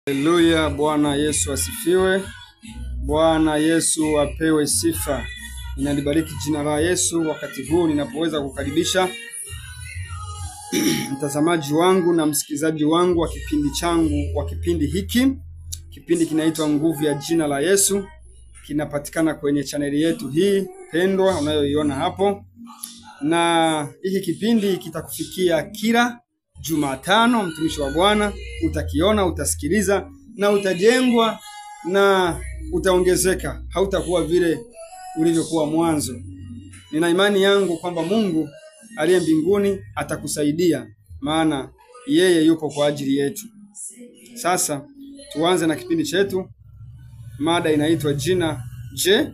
Haleluya, Bwana Yesu asifiwe. Bwana Yesu apewe sifa. Ninalibariki jina la Yesu wakati huu ninapoweza kukaribisha mtazamaji wangu na msikilizaji wangu wa kipindi changu, wa kipindi hiki. Kipindi kinaitwa Nguvu ya Jina la Yesu. Kinapatikana kwenye chaneli yetu hii pendwa unayoiona hapo. Na hiki kipindi kitakufikia kila Jumatano, mtumishi wa Bwana, utakiona, utasikiliza na utajengwa na utaongezeka. Hautakuwa vile ulivyokuwa mwanzo. Nina imani yangu kwamba Mungu aliye mbinguni atakusaidia, maana yeye yupo kwa ajili yetu. Sasa tuanze na kipindi chetu. Mada inaitwa jina. Je,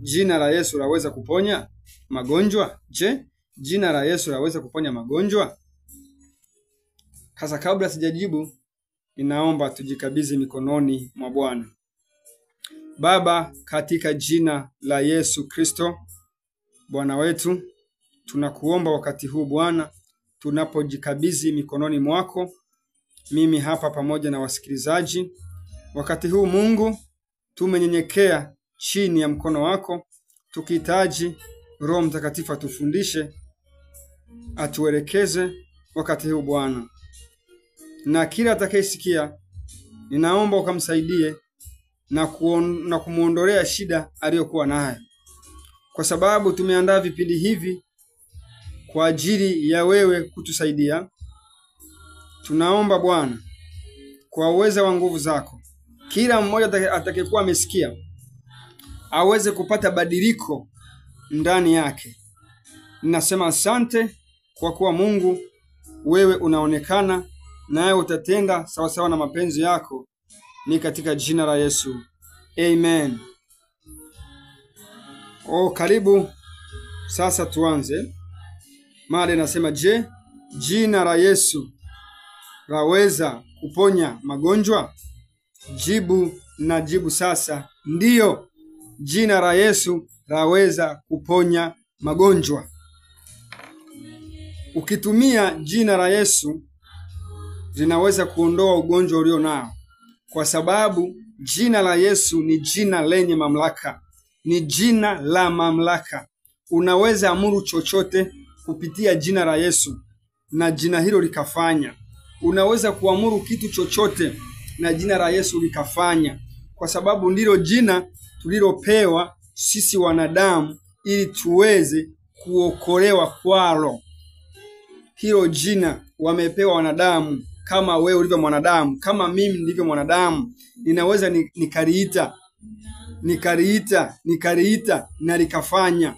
jina la Yesu laweza kuponya magonjwa? Je, jina la Yesu laweza kuponya magonjwa? Sasa kabla sijajibu, ninaomba tujikabidhi mikononi mwa Bwana. Baba, katika jina la Yesu Kristo Bwana wetu, tunakuomba wakati huu Bwana, tunapojikabidhi mikononi mwako, mimi hapa pamoja na wasikilizaji. Wakati huu Mungu, tumenyenyekea chini ya mkono wako, tukihitaji Roho Mtakatifu atufundishe, atuelekeze wakati huu Bwana. Na kila atakayesikia, ninaomba ukamsaidie na kumuondolea shida aliyokuwa nayo. Kwa sababu tumeandaa vipindi hivi kwa ajili ya wewe kutusaidia. Tunaomba Bwana, kwa uweza wa nguvu zako, kila mmoja atakayekuwa amesikia aweze kupata badiliko ndani yake. Ninasema asante kwa kuwa Mungu wewe unaonekana, nawe utatenda sawasawa na mapenzi yako. Ni katika jina la Yesu. Amen. Oh, karibu. Sasa tuanze. Mada inasema, je, jina la Yesu laweza kuponya magonjwa? Jibu na jibu sasa, ndiyo. Jina la Yesu laweza kuponya magonjwa. Ukitumia jina la Yesu linaweza kuondoa ugonjwa ulio nao, kwa sababu jina la Yesu ni jina lenye mamlaka, ni jina la mamlaka. Unaweza amuru chochote kupitia jina la Yesu na jina hilo likafanya. Unaweza kuamuru kitu chochote na jina la Yesu likafanya, kwa sababu ndilo jina tulilopewa sisi wanadamu ili tuweze kuokolewa kwalo. Hilo jina wamepewa wanadamu. Kama wewe ulivyo mwanadamu, kama mimi nilivyo mwanadamu, ninaweza nikaliita, nikaliita, nikaliita na likafanya.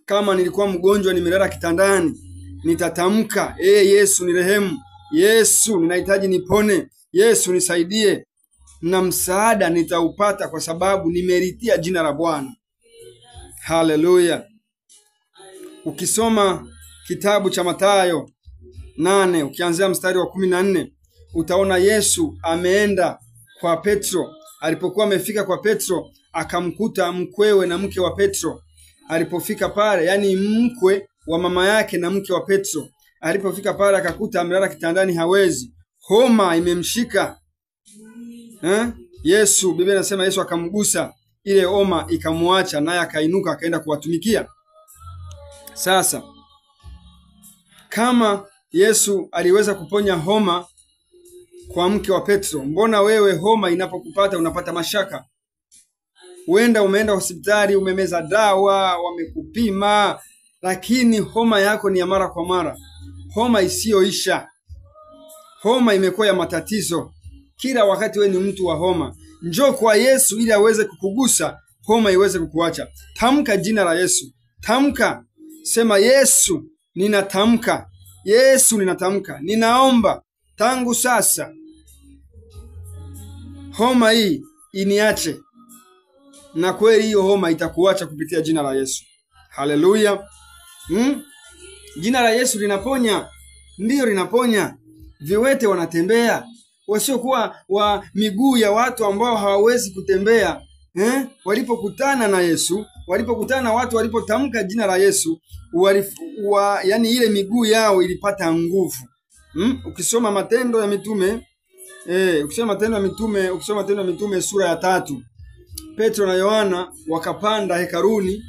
Kama nilikuwa mgonjwa nimelala kitandani, nitatamka, Yesu nirehemu, Yesu ninahitaji nipone, Yesu nisaidie, na msaada nitaupata kwa sababu nimelitia jina la Bwana. Haleluya. Ukisoma kitabu cha Mathayo 8 ukianzia mstari wa 14, utaona Yesu ameenda kwa Petro. Alipokuwa amefika kwa Petro, akamkuta mkwewe na mke wa Petro. Alipofika pale, yani mkwe wa mama yake na mke wa Petro, alipofika pale akakuta amelala kitandani, hawezi, homa imemshika. Yesu, Biblia inasema Yesu akamgusa, ile homa ikamuacha, naye akainuka akaenda kuwatumikia. Sasa kama Yesu aliweza kuponya homa kwa mke wa Petro, mbona wewe homa inapokupata unapata mashaka? Huenda umeenda hospitali, umemeza dawa, wamekupima, lakini homa yako ni ya mara kwa mara, homa isiyoisha. Homa imekuwa ya matatizo kila wakati, wewe ni mtu wa homa. Njoo kwa Yesu ili aweze kukugusa, homa iweze kukuacha. Tamka jina la Yesu, tamka, sema Yesu, ninatamka, Yesu ninatamka, ninaomba tangu sasa homa hii iniache. Na kweli hiyo homa itakuacha kupitia jina la Yesu. Haleluya. Jina la Yesu linaponya. Ndiyo, linaponya. Viwete wanatembea, wasiokuwa wa miguu ya watu ambao hawawezi kutembea. Walipokutana na Yesu, walipokutana na watu, walipotamka jina la Yesu, yani ile miguu yao ilipata nguvu. Ukisoma Matendo ya Mitume Ukisoma Matendo ya Mitume, ukisoma Matendo ya Mitume sura ya 3, Petro na Yohana wakapanda hekaluni.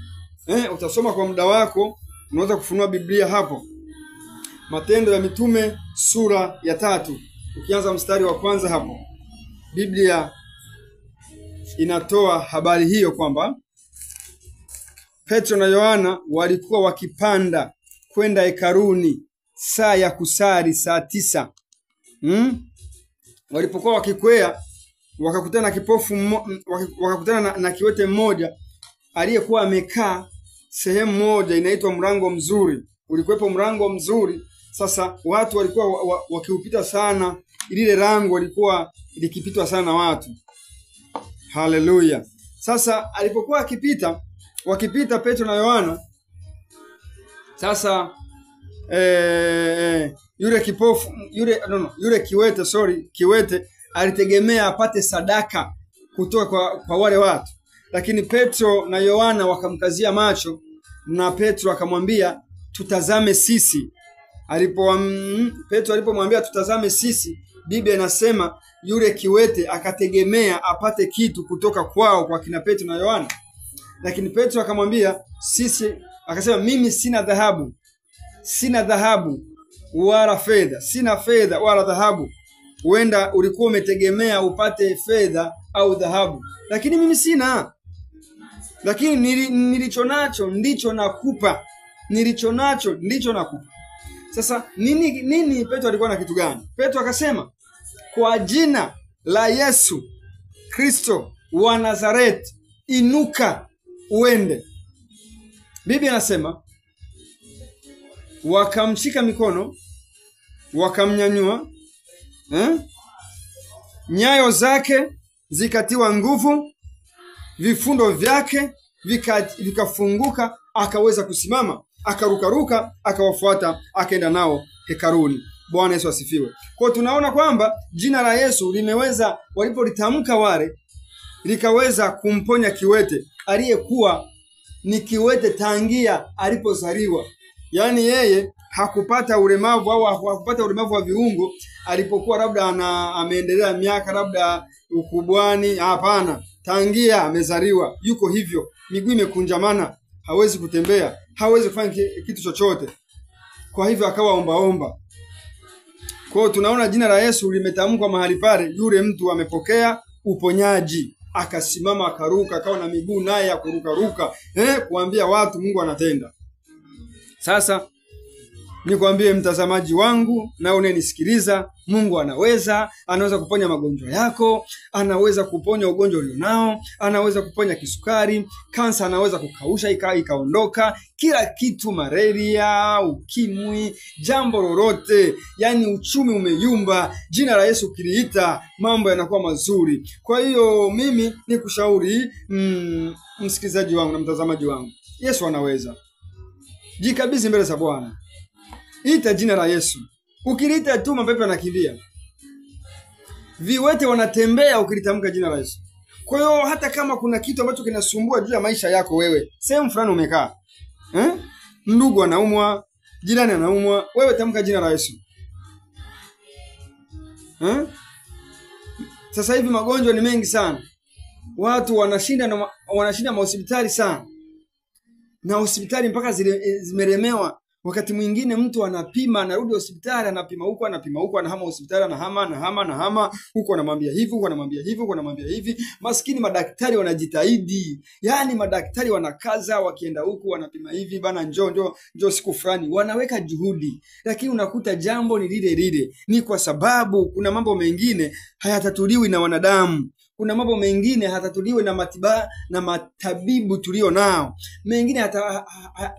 Utasoma kwa muda wako, unaweza kufunua Biblia hapo. Matendo ya Mitume sura ya 3, ukianza mstari wa kwanza hapo, Biblia inatoa habari hiyo kwamba Petro na Yohana walikuwa wakipanda kwenda hekaluni saa ya kusali saa 9. Walipokuwa wakikwea wakakutana na kipofu, wakakutana na kiwete mmoja aliyekuwa amekaa sehemu moja inaitwa Mlango Mzuri. Ulikuwepo Mlango Mzuri. Sasa watu walikuwa wakiupita sana, lile lango lilikuwa likipitwa sana watu. Haleluya. Sasa alipokuwa wakipita Petro na Yohana, sasa yule kipofu, yule kiwete, kiwete alitegemea apate sadaka kutoka kwa wale watu. Lakini Petro na Yohana wakamkazia macho, na Petro akamwambia tutazame sisi. Petro alipomwambia tutazame sisi, Biblia inasema yule kiwete akategemea apate kitu kutoka kwao, kwa kina Petro na Yohana. Lakini Petro akamwambia sisi, akasema mimi sina dhahabu, sina dhahabu wala fedha, sina fedha wala dhahabu. Huenda ulikuwa umetegemea upate fedha au dhahabu, lakini mimi sina. Lakini nilicho nacho ndicho nakupa, nilicho nacho ndicho nakupa. Sasa nini Petro alikuwa na kitu gani? Petro akasema kwa jina la Yesu Kristo wa Nazareti, inuka uende. Biblia inasema wakamshika mikono, wakamnyanyua, nyayo zake zikatiwa nguvu, vifundo vyake vikafunguka, akaweza kusimama, akarukaruka, akawafuata, akaenda nao hekaluni. Bwana Yesu asifiwe. Kwa tunaona kwamba jina la Yesu limeweza, walipolitamka wale, likaweza kumponya kiwete aliyekuwa ni kiwete tangia alipozaliwa. Yaani yeye hakupata ulemavu au hakupata ulemavu wa viungo alipokuwa labda ameendelea miaka labda ukubwani. Hapana, tangia amezaliwa yuko hivyo, miguu imekunjamana, hawezi kutembea, hawezi kufanya kitu chochote. Kwa hivyo akawa ombaomba. Kwa hiyo tunaona jina la Yesu limetamkwa mahali pale, yule mtu amepokea uponyaji, akasimama, akaruka, akawa na miguu naye ya kurukaruka, kuambia watu Mungu anatenda. Sasa nikwambie mtazamaji wangu na unayenisikiliza, Mungu anaweza, anaweza kuponya magonjwa yako, anaweza kuponya ugonjwa ulionao, anaweza kuponya kisukari, kansa anaweza kukausha ikaondoka, kila kitu, malaria, ukimwi, jambo lolote, yani uchumi umeyumba, jina la Yesu ukiliita mambo yanakuwa mazuri. Kwa hiyo mimi nikushauri msikilizaji wangu na mtazamaji wangu, Yesu anaweza. Jikabidhi mbele za Bwana. Ita jina la Yesu. Ukiliita tu mapepo yanakimbia. Viwete wanatembea ukilitamka jina la Yesu. Kwa hiyo hata kama kuna kitu ambacho kinasumbua juu ya maisha yako wewe, sehemu fulani umekaa, ndugu anaumwa, jirani anaumwa, wewe tamka jina la Yesu. Sasa hivi magonjwa ni mengi sana. Watu wanashinda mahospitali sana. Na hospitali mpaka zimelemewa. Wakati mwingine mtu anapima, anarudi hospitali, anapima huko, anapima huko, anahama hospitali, anahama, anahama, anahama, huko anamwambia hivi, huko anamwambia hivi, huko anamwambia hivi. Maskini madaktari wanajitahidi. Yaani madaktari wanakaza, wakienda huku wanapima hivi, bana njoo njoo njoo siku fulani, wanaweka juhudi. Lakini unakuta jambo ni lile lile. Ni kwa sababu kuna mambo mengine hayatatuliwi na wanadamu. Kuna mambo mengine hatatuliwe na matiba na matabibu tulio nao. Mengine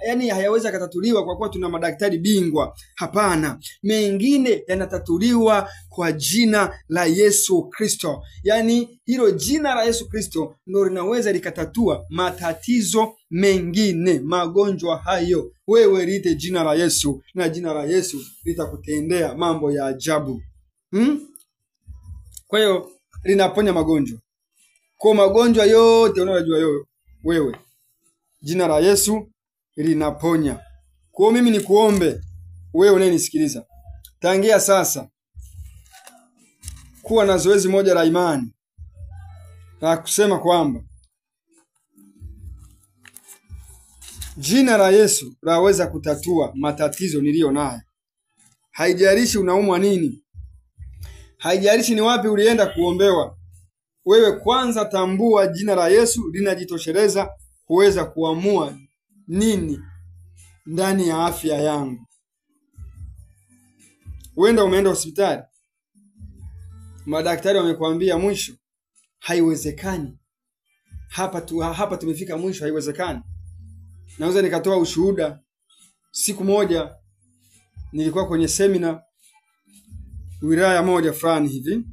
yani hayawezi katatuliwa kwa kuwa tuna madaktari bingwa. Hapana. Mengine yanatatuliwa kwa jina la Yesu Kristo. Yani hilo jina la Yesu Kristo ndio linaweza likatatua matatizo mengine, magonjwa hayo. Wewe liite jina la Yesu na jina la Yesu litakutendea mambo ya ajabu. Kwa hiyo linaponya magonjwa. Kwa magonjwa yote unayojua wewe, jina la Yesu linaponya. Kwa mimi nikuombe wewe unayenisikiliza, tangia sasa kuwa na zoezi moja la imani la kusema kwamba jina la Yesu laweza kutatua matatizo niliyo nayo. Haijalishi unaumwa nini, haijalishi ni wapi ulienda kuombewa, wewe kwanza tambua jina la Yesu linajitosheleza kuweza kuamua nini ndani ya afya yangu. Uenda umeenda hospitali, madaktari wamekuambia mwisho, haiwezekani. Hapa tumefika mwisho, haiwezekani. Naweza nikatoa ushuhuda. Siku moja nilikuwa kwenye semina wilaya moja fulani hivi.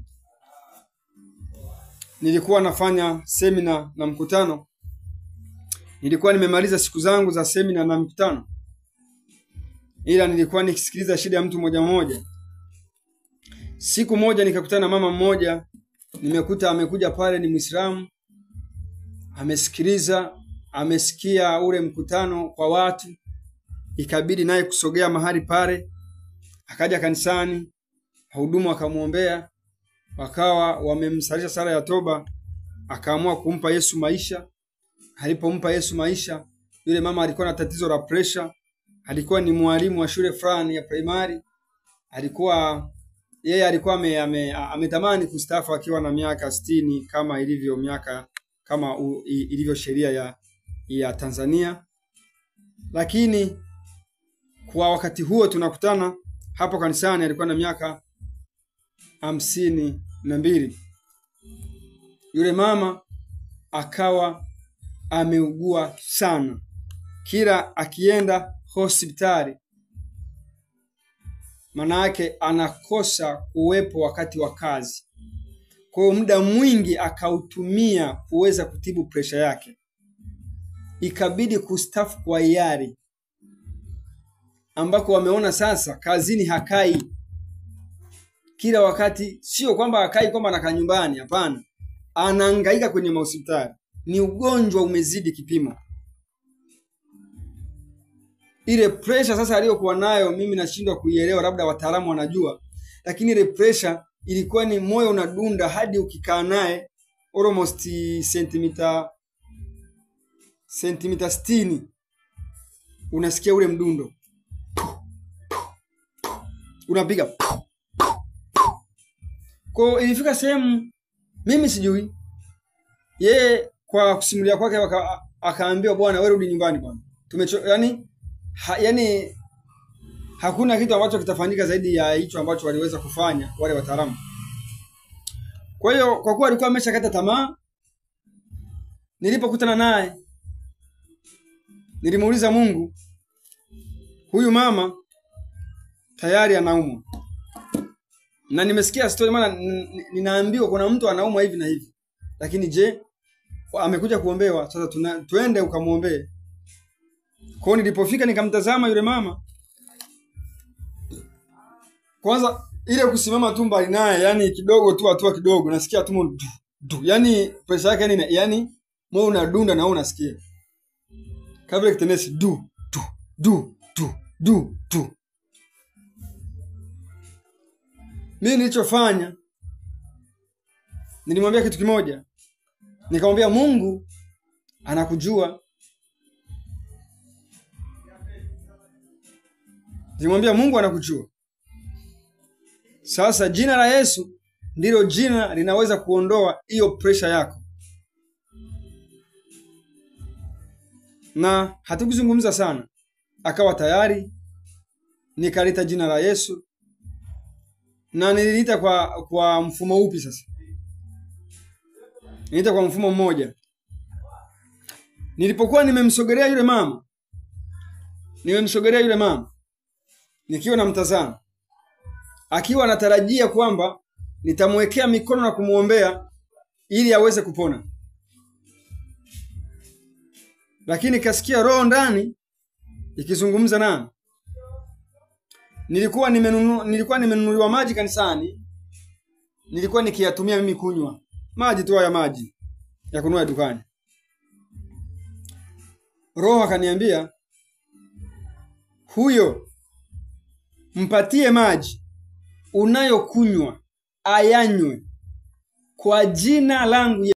Nilikuwa nafanya semina na mkutano. Nilikuwa nimemaliza siku zangu za semina na mkutano, ila nilikuwa nikisikiliza shida ya mtu mmoja mmoja. Siku moja nikakutana na mama mmoja, nimekuta amekuja pale, ni Muislamu, amesikiliza, amesikia ule mkutano kwa watu, ikabidi naye kusogea mahali pale. Akaja kanisani, wahudumu wakamuombea, wakawa wamemsalisha sala ya toba, akaamua kumpa Yesu maisha. Alipompa Yesu maisha, yule mama alikuwa na tatizo la pressure, alikuwa ni mwalimu wa shule fulani ya primary, alikuwa yeye alikuwa ametamani kustaafu akiwa na miaka 60 kama ilivyo miaka kama ilivyo sheria ya Tanzania. Lakini kwa wakati huo tunakutana hapo kanisani alikuwa na miaka 52. Yule mama akawa ameugua sana. Kila akienda hospitali manake anakosa kuwepo wakati wa kazi. Kwa hiyo muda mwingi akautumia kuweza kutibu pressure yake. Ikabidi kustaafu kwa hiari, ambako wameona sasa kazini hakai kila wakati. Sio kwamba hakai kwamba anakaa nyumbani, hapana, anahangaika kwenye mahospitali. Ni ugonjwa umezidi kipimo. Ile pressure sasa aliyokuwa nayo mimi nashindwa kuielewa, labda wataalamu wanajua, lakini ile pressure ilikuwa ni moyo unadunda hadi ukikaa naye almost sentimita 60 unasikia ule mdundo unapiga. Kwa ilifika sehemu mimi sijui, yeye kwa kusimulia kwake akaambiwa, bwana wewe rudi nyumbani bwana, yani hakuna kitu ambacho kitafanyika zaidi ya hicho ambacho waliweza kufanya wale wataalamu. Kwa hiyo kwa kuwa alikuwa ameshakata tamaa, nilipokutana naye nilimuuliza Mungu, huyu mama tayari anaumwa, na nimesikia story, maana ninaambiwa kuna mtu anaumwa hivi na hivi, lakini je, amekuja kuombewa, sasa tuende ukamuombee. Kwa hiyo nilipofika nikamtazama yule mama, kwanza ile kusimama tu mbali naye, yani kidogo tu, hatua kidogo, nasikia tu du, yani pressure yake nini, yani moyo unadunda na wewe unasikia kabla kitenesi du du du du du du. Mimi nilichofanya, nilimwambia kitu kimoja, nikamwambia Mungu anakujua. Nilimwambia Mungu anakujua. Sasa jina la Yesu ndilo jina linaweza kuondoa hiyo pressure yako. Na hatukuzungumza sana, akawa tayari. Nikalita jina la Yesu, na nililita kwa mfumo upi sasa? Nilita kwa mfumo mmoja. Nilipokuwa nimemsogelea yule mama, nikiwa namtazama, akiwa anatarajia kwamba nitamwekea mikono na kumuombea ili aweze kupona, lakini kasikia roho ndani ikizungumza nami. Nilikuwa nimenunuliwa maji kanisani, nilikuwa nikiyatumia mimi kunywa maji tu, haya maji ya kununua dukani. Roho akaniambia, huyo mpatie maji unayokunywa ayanywe, Kwa jina langu.